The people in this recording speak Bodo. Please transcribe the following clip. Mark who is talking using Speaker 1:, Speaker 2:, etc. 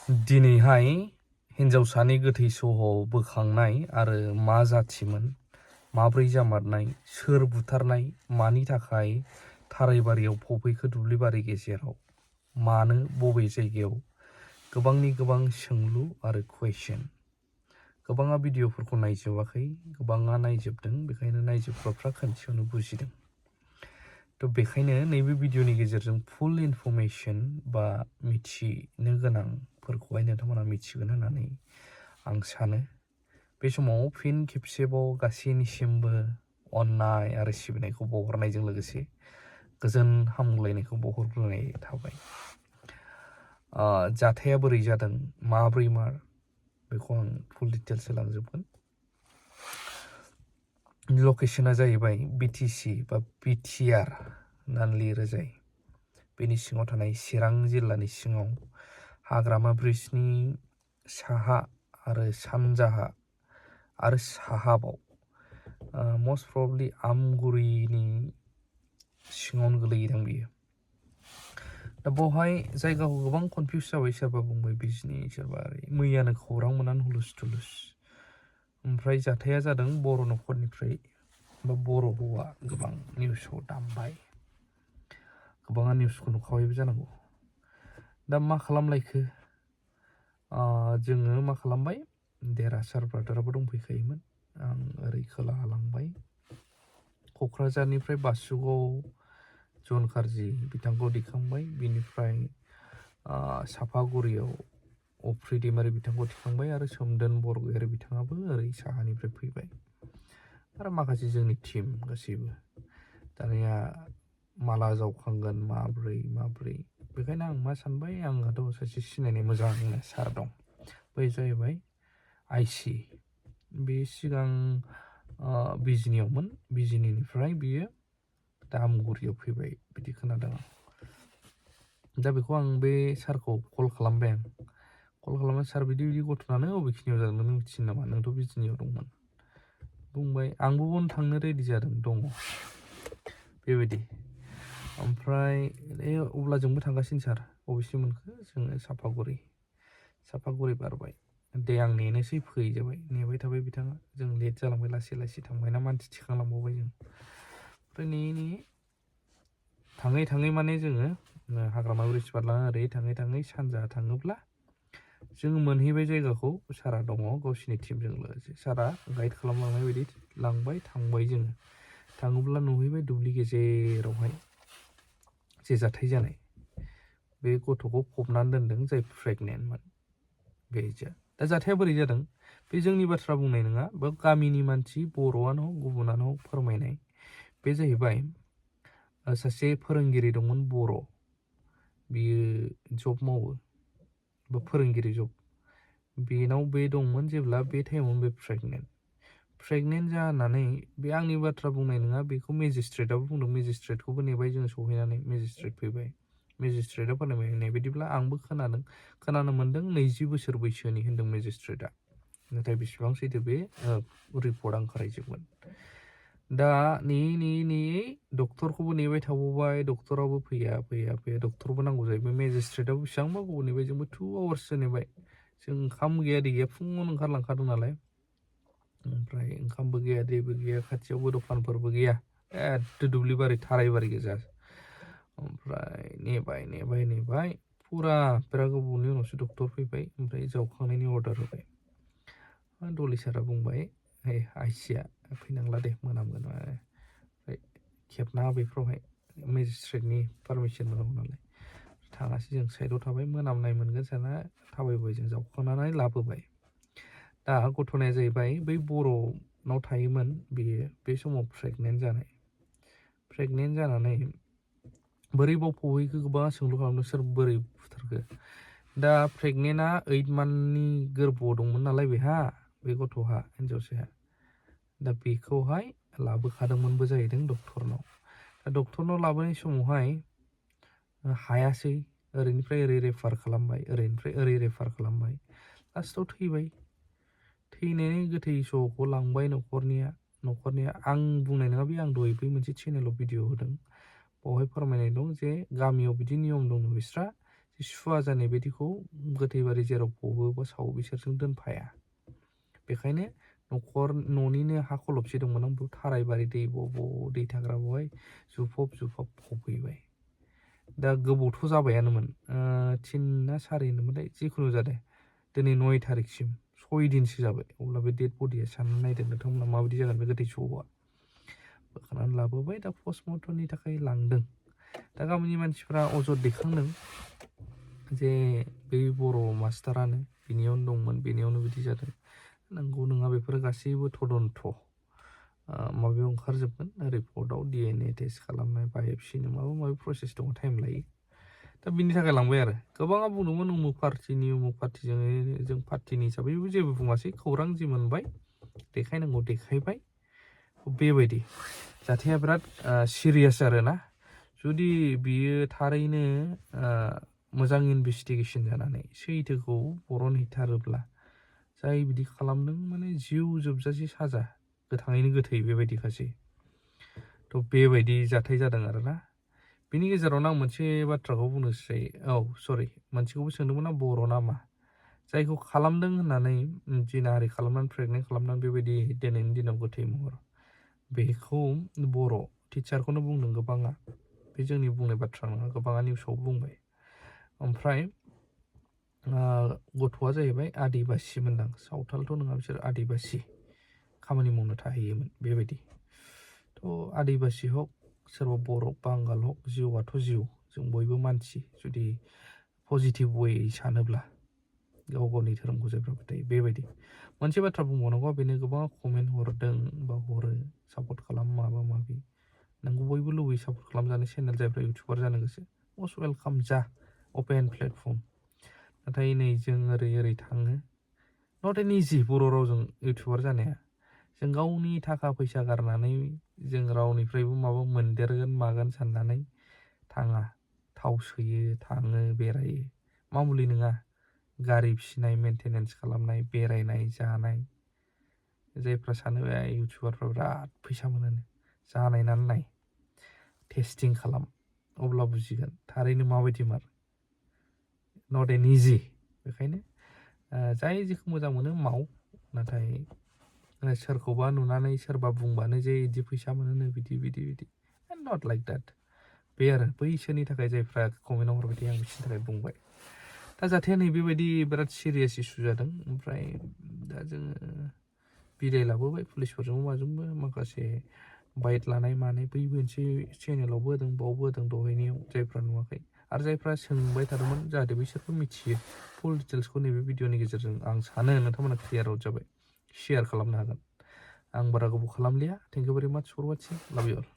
Speaker 1: दिनैहाय हिन्जावसानि गोथै सह'आव बोखांनाय आरो मा जाथिमोन, माब्रै जामारनाय, सोर बुथारनाय, मानि थाखाय थारायबारियाव फबहैखो दुब्लिबारि गेजेराव, मानो बबे जायगायाव, गोबांनि गोबां सोंलु आरो कुइसन। गोबाङा भिडिअफोरखौ नायजोबाखै, गोबाङा नायजोबदों, बेखायनो नायजोबग्राफ्रा खनसेयावनो बुजिदों। थ' बेखायनो नैबे भिडिअनि गेजेरजों फुल इनफरमेसन बा मिथिनो गोनांफोरखौहाय नोंथांमोना मिथिगोन होननानै आं सानो। बे समाव फिन खेबसेबाव गासैनिसिमबो अननाय आरो सिबिनायखौ बावहरनायजों लोगोसे गोजोन हामग्लायनायखौ बावहरग्रोनाय थाबाय। जाथाया बोरै जादों, माब्रै मार, बेखौ आं फुल डिटेल्स होलांजोबगोन। लकेसना जाहैबाय बिटिसि बा बिटिआर होननानै लिरो जाय बेनि सिङाव थानाय चिरां जिल्लानि सिङाव हाग्रामा ब्रिजनि साहा आरो सानजाहा आरो साहाबाव मस्ट प्रबेबलि आमगुरिनि सिङावनो गोलैदों बियो। दा बेवहाय जायगाखौ गोबां कनफिउस जाबाय, सोरबा बुंबाय बिजनि, सोरबा मैयानो खौरां मोननानै हुलुस थुलुस। ओमफ्राय जाथाया जादों बर' न'खरनिफ्राय बा बर' हौवा गोबां निउसाव दामबाय, गोबाङा निउसखौ नुखाबायबो जानांगौ। दा मा खालामलायखो, जोङो मा खालामबाय, देरहासार ब्रादाराबो दंफैखायोमोन। आं ओरै खोलाहा लांबाय, क'क्राझारनिफ्राय बासुगाव जन खारजि बिथांखौ दिखांबाय, बिनिफ्राय सापागुरियाव अफ्रि दैमारि बिथांखौ दिखांबाय आरो सोमदोन बरगयारि बिथाङाबो ओरै साहानिफ्राय फैबाय आरो माखासे जोंनि टिम गासैबो। दानिया माला जावखांगोन, माब्रै, बेखायनो आं मा सानबाय, आंहाथ' सासे सिनायनाय मोजां सार दं, बै जाहैबाय आइसि। बे सिगां बिजनियावमोन, बिजनिनिफ्राय बियो दा आमगुरियाव फैबाय बिदि खोनादों आं। दा बेखौ आं बे सारखौ कल खालामबाय, आं कल खालामनानै सार बिदि घटनानो बबेखिनियाव जादों नों मिथियो नामा, नोंथ' बिजनियाव दंमोन। बुंबाय आंबो थांनो रेडि जादों, दङ बेबायदि। ओमफ्राय अब्ला जोंबो थांगासिनो सार, बबेसिम मोनखो, जोङो सापागुरि बारबाय। दे आं नेनोसै, फै जाबाय, नेबाय थाबाय बिथाङा, जों लेट जालांबाय, लासै लासै थांबायना, मानसि थिखांलांबावबाय जों। ओमफ्राय नेयै थाङै माने जोङो हाग्रामा ब्रिज बारलाङा ओरै थाङै सानजाहा थाङोब्ला जोङो मोनहैबाय जायगाखौ। सारा दङ गावसिनि टिमजों लोगोसे, सारा गाइड खालामलांनाय बायदि लांबाय, थांबाय जोङो। थाङोब्ला नुहैबाय दुब्लि गेजेरावहाय जे जाथाय जानाय, बे गथ'खौ फबनानै दोनदों जाय प्रेगनेन्टमोन। बे दा जाथाया बोरै जादों, बे जोंनि बाथ्रा बुंनाय नङा, बा गामिनि मानसि बर'आनो हक गुबुनानो हक फोरमायनाय। बे जाहैबाय सासे फोरोंगिरि दंमोन बर', बियो जब मावो बा फोरोंगिरि जब। बेनाव बे दंमोन जेब्ला बे टाइमाव बे प्रेगनेन्ट जानानै, बे आंनि बाथ्रा बुंनाय नङा, बेखौ मेजिस्ट्रेटआबो बुंदों। मेजिस्ट्रेटखौबो नेबाय जोङो, सहैनानै मेजिस्ट्रेट फैबाय। मेजिस्ट्रेटआ फोरमायनाय बायदिब्ला आंबो खोनानो मोन्दों 20 बोसोर बैसोनि होन्दों मेजिस्ट्रेटआ। नाथाय बेसेबां सैथो बे रिपर्टआ ओंखारहैजोबगोन। दा नेयै डक्टरखौबो नेबाय थाबावबाय, डक्टराबो फैया, डक्टरबो नांगौ जाहैबाय। मेजिस्ट्रेटआबो बेसेबांबा गोबाव नेबाय, जोंबो 2 आवार्ससो नेबाय। जों ओंखाम गैया दै गैया, फुङावनो ओंखारलांखादों नालाय। ओमफ्राय ओंखामबो गैया, दैबो गैया, खाथियावबो दखानफोरबो गैया, एथ' दुब्लिबारि थारायबारि गोजा। ओमफ्राय नेबाय फुरा बिराद गोबावनि उनावसो डक्टर फैबाय। ओमफ्राय जावखांनायनि अर्डार होबाय। डलि सारा बुंबाय, आइसिया फैनांला दे, मोनामगोन। ओमफ्राय खेबना बेफ्रावहाय मेजिस्ट्रेटनि पारमिसन मोनांगौ नालाय, थाङासै जों साइडआव थाबाय। मोनामनाय मोनगोन साना थाबायबाय, जों जावखांनानै लाबोबाय। दा घटनाया जाहैबाय, बै बर'नाव थायोमोन बियो, बे समाव प्रेगनेन्ट जानानै बोरै बाव फबहैखो गोबां सोंलु खालामदों, सोर बोरै बुथारखो। दा प्रेगनेन्टआ 8 मान्थनि गोरबोआव दंमोन नालाय बेहा, बे गथ'हा, हिन्जावसाया। दा बेखौहाय लाबोखादोंमोनबो जाहैदों डक्टरनाव। दा डक्टरनाव लाबोनाय समावहाय हायासै, ओरैनिफ्राय ओरै रेफार खालामबाय, ओरैनिफ्राय ओरै रेफार खालामबाय। लास्टआव थैबाय। थैनायनि गोथै सह'खौ लांबाय न'खरनिया। आं बुंनाय नङा, बे आं दहाय बै मोनसे चेनेलाव भिडिअ होदों, बावहाय फोरमायनाय दं जे गामियाव बिदि नियम दं बिस्रा, सुवा जानाय बायदिखौ गोथै बारि जेराव फबो बा सावो बिसोरजों दोनफाया। बेखायनो न'निनो हा खलबसे दंमोन आं बेयाव थाराय बारि दै थाग्रा बेवहाय जुफब फबहैबाय। दा गोबावथ' जाबायानोमोन 3 ना 4 होनोमोनलाय जिखुनु जादों दिनै 9 थारिखसिम 6 दिनसो जाबाय। अब्ला बे डेड बडिया सानना नायदो नोंथांमोना माबायदि जागोन बे गोथै सहआ। बोखानानै लाबोबाय दा पस्टमर्टमनि थाखाय लांदों। दा गामिनि मानसिफ्रा अजद दैखांदों जे बै बर' मास्टारानो बिनियावनो दंमोन बेनियावनो बिदि जादों। नंगौ नङा बेफोरो गासैबो तदन्त माबायाव ओंखारजोबगोन रिपर्टआव DNA टेस्ट खालामनाय बाय'प्सिनो माबा माबि प्रसेस दङ टाइम लायो। दा बिनि थाखाय लांबाय आरो गोबाङा बुंदोंमोन उमुक पार्टिजों जों पार्टिनि हिसाबै जेबो बुङासै खौरां जि मोनबाय देखायनांगौ देखायबाय बेबायदि जाथाया बिराद सिरियास आरोना। जुदि बियो थारैनो मोजां इनभेस्टिगेसन जानानै सैथोखौ बरनहैथारोब्ला जाय बिदि खालामदों माने जिउ जोबजासे साजा गोथाङैनो गोथै बेबायदिखासै। थ' बेबायदि जाथाय जादों आरोना। बिनि गेजेरावनो आं मोनसे बाथ्राखौ बुंनोसै मोनसेखौबो सोंदोंमोन आं बर' नामा जायखौ खालामदों होननानै जिनाहारि खालामनानै प्रेगनेन्ट खालामनानै बेबायदि दिनैनि दिनाव गोथै महर बेखौ बर' टिचारखौनो बुंदों गोबाङा। बे जोंनि बुंनाय बाथ्रा नङा गोबाङा निउसाव बुंबाय। ओमफ्राय गथ'आ जाहैबाय आदिबासि मोनदां सावथालथ' नङा बिसोर आदिबासि खामानि मावनो थाहैयोमोन बेबायदि। थ' आदिबासि हक सोरबा बर' बांगाल हक जिउआथ' जिउ जों बयबो मानसि जुदि पजिटिभ वे सानोब्ला गाव गावनि धोरोमखौ जायफ्रा फोथायो बेबायदि। मोनसे बाथ्रा बुंबावनांगौ बेनो गोबां कमेन्ट हरदों बा हरो सापर्ट खालाम माबा माबि नोंगौ बयबो लुबैयो सापर्ट खालामजानो चेनेल जायफ्रा इउटुबार जानो गोसो मस्ट वेलकाम जा अपेन प्लेटफर्म। नाथाय नै जों ओरै थाङो नट एन इजि बर' रावजों इउटुबार जानाया। जों गावनि थाखा फैसा गारनानै जों रावनिफ्रायबो माबा मोनदेरगोन मागोन साननानै थाङा थाव सोयो थाङो बेरायो मामुलि नङा। गारि फिसिनाय मेनटेनेन्स खालामनाय बेरायनाय जानाय जायफ्रा सानो इउटुबारफ्रा बिराद फैसा मोनो जानायनानै नाय टेस्टिं खालाम अब्ला बुजिगोन थारैनो माबायदि मार नट एन इजि। बेखायनो जाय जेखौ मोजां मोनो माव नाथाय सोरखौबा नुनानै सोरबा बुंबानो जे बिदि फैसा मोनो बिदि नट लाइक देट। बे आरो बैसोरनि थाखाय जायफ्रा कमेन्टआव हरबाय थायो आं बिसोरनि थाखाय बुंबाय। दा जाथाया नै बेबायदि बिराद सिरियास इस्यु जादों। ओमफ्राय दा जोङो बिदाय लाबोबाय पुलिसफोरजोंबो माजोंबो माखासे बाइट लानाय मानाय बै मोनसे चेनेलावबो होदों बावबो होदों दहायनियाव जायफ्रा नुवाखै आरो जायफ्रा सोंबाय थादोंमोन जाहाथे बिसोरबो मिथियो फुल डिटेल्सखौ नैबे भिडिअनि गेजेरजों आं सानो नोंथांमोना क्लियार आउट जाबाय शेयार खालामनो हागोन। आं बारा गोबाव खालामलिया थेंक इउ भेरि माच फर वाचिं लाभ इउ अल।